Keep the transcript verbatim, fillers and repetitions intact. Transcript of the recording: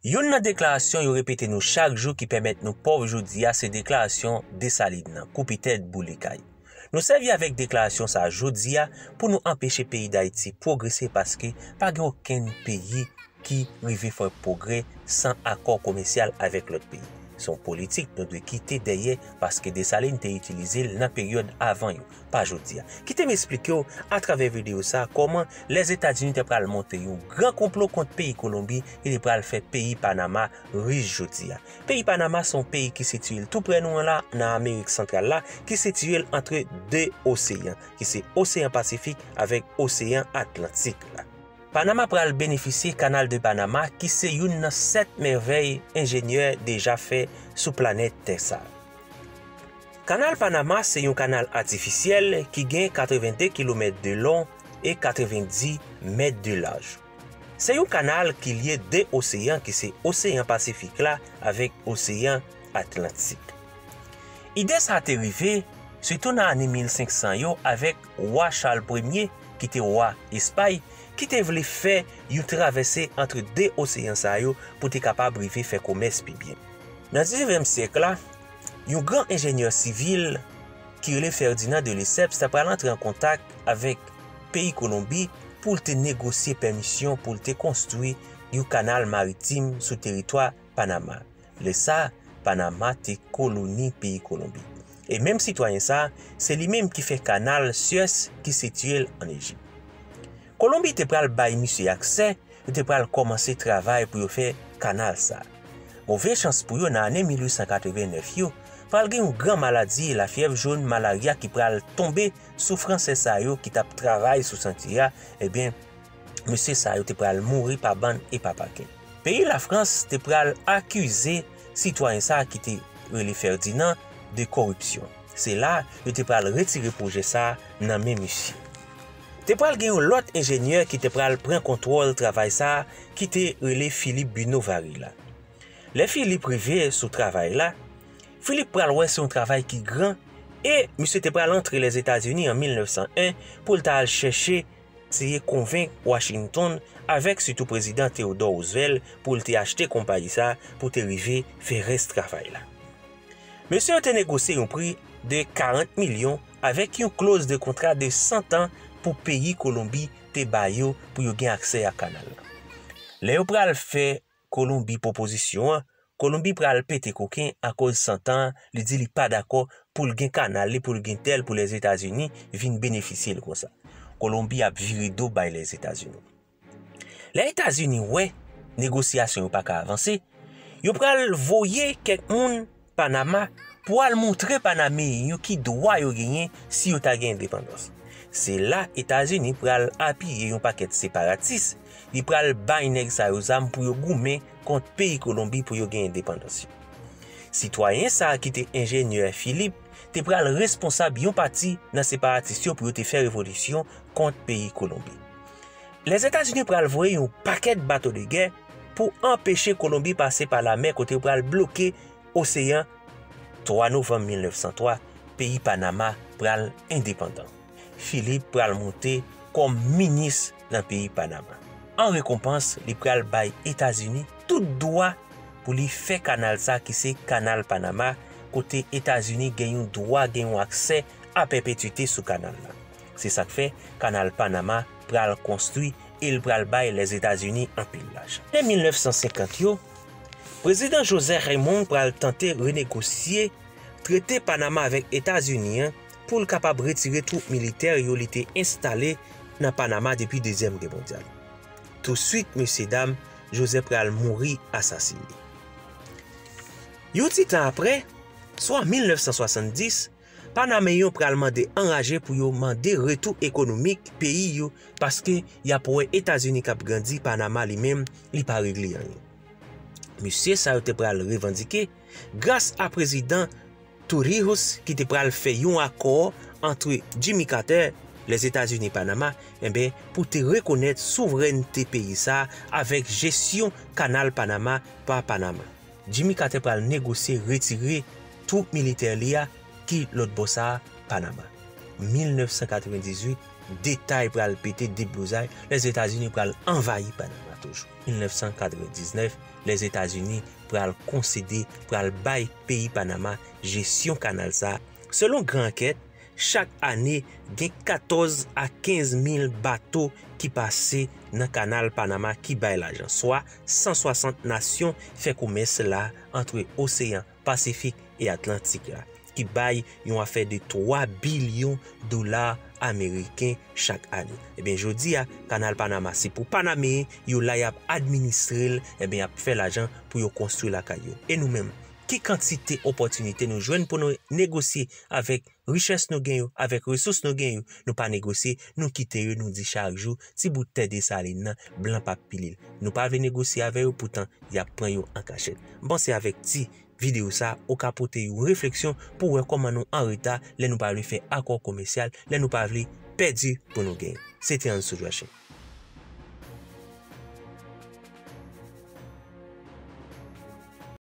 Youn nan deklarasyon yo repete nou chak jou ki pèmèt nou pòv jodi a se deklarasyon Desalin nan, koupe tèt, boule kay. Nou sèvi avèk deklarasyon sa a jodi a pou nou anpeche peyi Dayiti pwogrese, paske pa gen okenn peyi ki rive fè pwogrè san akò komèsyal avèk lòt peyi. Se yon politik nou dwe kite dèyè, paske Desalin te itilize l nan peryòd avan yo, pa jodi a. Kite m esplike w atravè videyo sa a kòman Lèzetazini te pral monte yon gran konplo kont peyi Kolonbi e te pral fè peyi Panama rich jodi a. Peyi Panama se yon peyi ki sitiye l tou prè nou an la, nan Amerik Santral la, ki sitiye l antre de oseyan, ki se Oseyan Pasifik avèk Oseyan Atlantik la. Panama pral benefisye Kanal de Panama, ki se youn nan sèt mèvèy enjenyè deja fè sou planèt tè sa a. Kanal Panama se yon kanal atifisyèl ki gen katreven de kilomèt de long e katreven di mèt de laj. Se yon kanal ki lye de oseyan, ki se Oseyan Pasifik la avèk Oseyan Atlantik. Ide sa a te rive sitou nan ane mil senk san yo avèk wa Chal Premye, ki te wa Espay, ki te vle fè yon travèse ant de oseyan sa yo pou te kapab rive fè komès pi byen. Nan diznèvyèm syèk la, yon gran enjenyè sivil ki rele Ferdinand de Lesseps ta pral antre an kontak avèk peyi Kolonbi pou l te negosye pèmisyon pou l te konstwi yon kanal maritim sou teritwa Panama. Lè sa a, Panama te koloni peyi Kolonbi. E menm sitwayen sa a, se li menm ki fè kanal Suez ki sitiye l ann Ejip. Kolonbi te pral bay misye aksè, yo te pral kòmanse travay pou yo fè kanal sa a. Move chans pou yo, nan ane mil uit san katreven nèf yo, pral gen yon gran maladi, lafyèv jòn, malarya ki pral tonbe sou Fransè sa yo ki t ap travay sou santye a, ebyen, mesye sa yo te pral mouri pa bann e pa pakèt. Peyi Lafrans te pral akize sitwayen sa a ki te rele Ferdinand de kòripsyon. Se la yo te pral retire pwojè sa a nan men misye. Te pral gen yon lòt enjenyè ki te pral pran kontwòl travay sa a ki te rele Philippe Bunau-Varilla. Lè Philippe rive sou travay la, Philippe pral wè se yon travay ki gran e misye te pral antre Lèzetazini an mil nèf san en pou l ta al chèche eseye konvenk Washington avèk sitou Prezidan Theodore Roosevelt pou l te achte konpayi sa a pou te rive fè rès travay la. Mesye yo te negosye yon pri de karant milyon avèk yon kloz de kontra de san tan pou peyi Kolonbi te ba yo pou yo gen aksè a kanal la. Lè yo pral fè Kolonbi pwopozisyon an, Kolonbi pral pete koken akoz san tan an, li di li pa dakò pou l gen kanal li, pou l gen tè l, pou Lèzetazini vin benefisye l konsa. Kolonbi ap vire do bay Lèzetazini. Lè Etazini wè negosyasyon yo pa ka avanse, yo pral voye kèk moun Panama pou al montre Panameyen yo ki dwa yo genyen si yo ta gen endepandans. Se la Etazini pral apiye yon pakèt separatis, li pral bay nèg sa yo zam pou yo goumen kont peyi Kolonbi pou yo gen endepandans yo. Sitwayen sa a ki te enjenyè Philippe te pral responsab yon pati nan separatis yo pou yo te fè revolisyon kont peyi Kolonbi. Lèzetazini pral voye yon pakèt bato de gè pou anpeche Kolonbi pase pa lamè kote yo pral bloke oseyan. Twa novanm mil nèf san twa, peyi Panama pral endepandan. Philippe pral monte kòm minis nan peyi Panama. An rekonpans, li pral bay Etazini tout dwa pou li fè kanal sa ki se Kanal Panama, kote Etazini gen yon dwa, gen yon aksè a pèpetwite sou kanal la. Se sa k fè Kanal Panama pral konstwi e l pral bay Lèzetazini anpil lajan. Nan mil nèf san senkant yo, Prezidan José Raymond pral tante renegosye trete Panama avèk Etazini an pou l kapab retire twoup militè yo li te enstale nan Panama depi Dezyèm Gè Mondyal. Touswit, mesyedam, José pral mouri asasine. Yon ti tan apre, swa mil nèf san swasanndis, Panameyen yo pral mande anraje pou yo mande retou ekonomik peyi yo, paske y ap wè Etazini k ap grandi, Panama li menm, li pa regle anyen. Mesye sa yo te pral revandike, gras a Prezidan Torrijos ki te pral fè yon akò ant Jimmy Carter, Lèzetazini e Panama, enben, pou te rekonèt souvrènte peyi sa a avèk jesyon Kanal Panama pa Panama. Jimmy Carter pral negosye retire twoup militè li a ki lòt bò sa a, Panama. Mil nèf san katrevendizuit, detay pral pete, deblozay, Lèzetazini pral anvayi Panama. toujou. Mil nèf san katrevendiznèf, Lèzetazini pral konsede, pral bay peyi Panama jesyon kanal sa. Selon gran ankèt, chak ane, gen katòz a kenz mil bato ki pase nan kanal Panama ki bay lajan, swa san swasant nasyon fè komès la ant Oseyan Pasifik e Atlantik la, ki bay yon afè de twa bilyon dola ameriken chak ane. Ebyen, jodi a, kanal Panama se pou Panameyen, yo la y ap administre l, ebyen, y ap fè lajan pou yo konstwi lakay yo. E nou menm, ki kantite opòtinite nou jwenn pou nou negosye avèk richès nou gen yo, avèk resous nou gen yo? Nou pa negosye, nou kite yo, nou di chak jou, ti bout tè Desalin nan, blan p ap pile l. Nou pa vle negosye avè yo, poutan y ap pran yo an kachèt. M panse avèk ti videyo sa, ou ka pote yon refleksyon pou wè kòman nou an reta lè nou pa vle fè akò komèsyal, lè nou pa vle pèdi pou nou genyen. Se te Anso Joachim.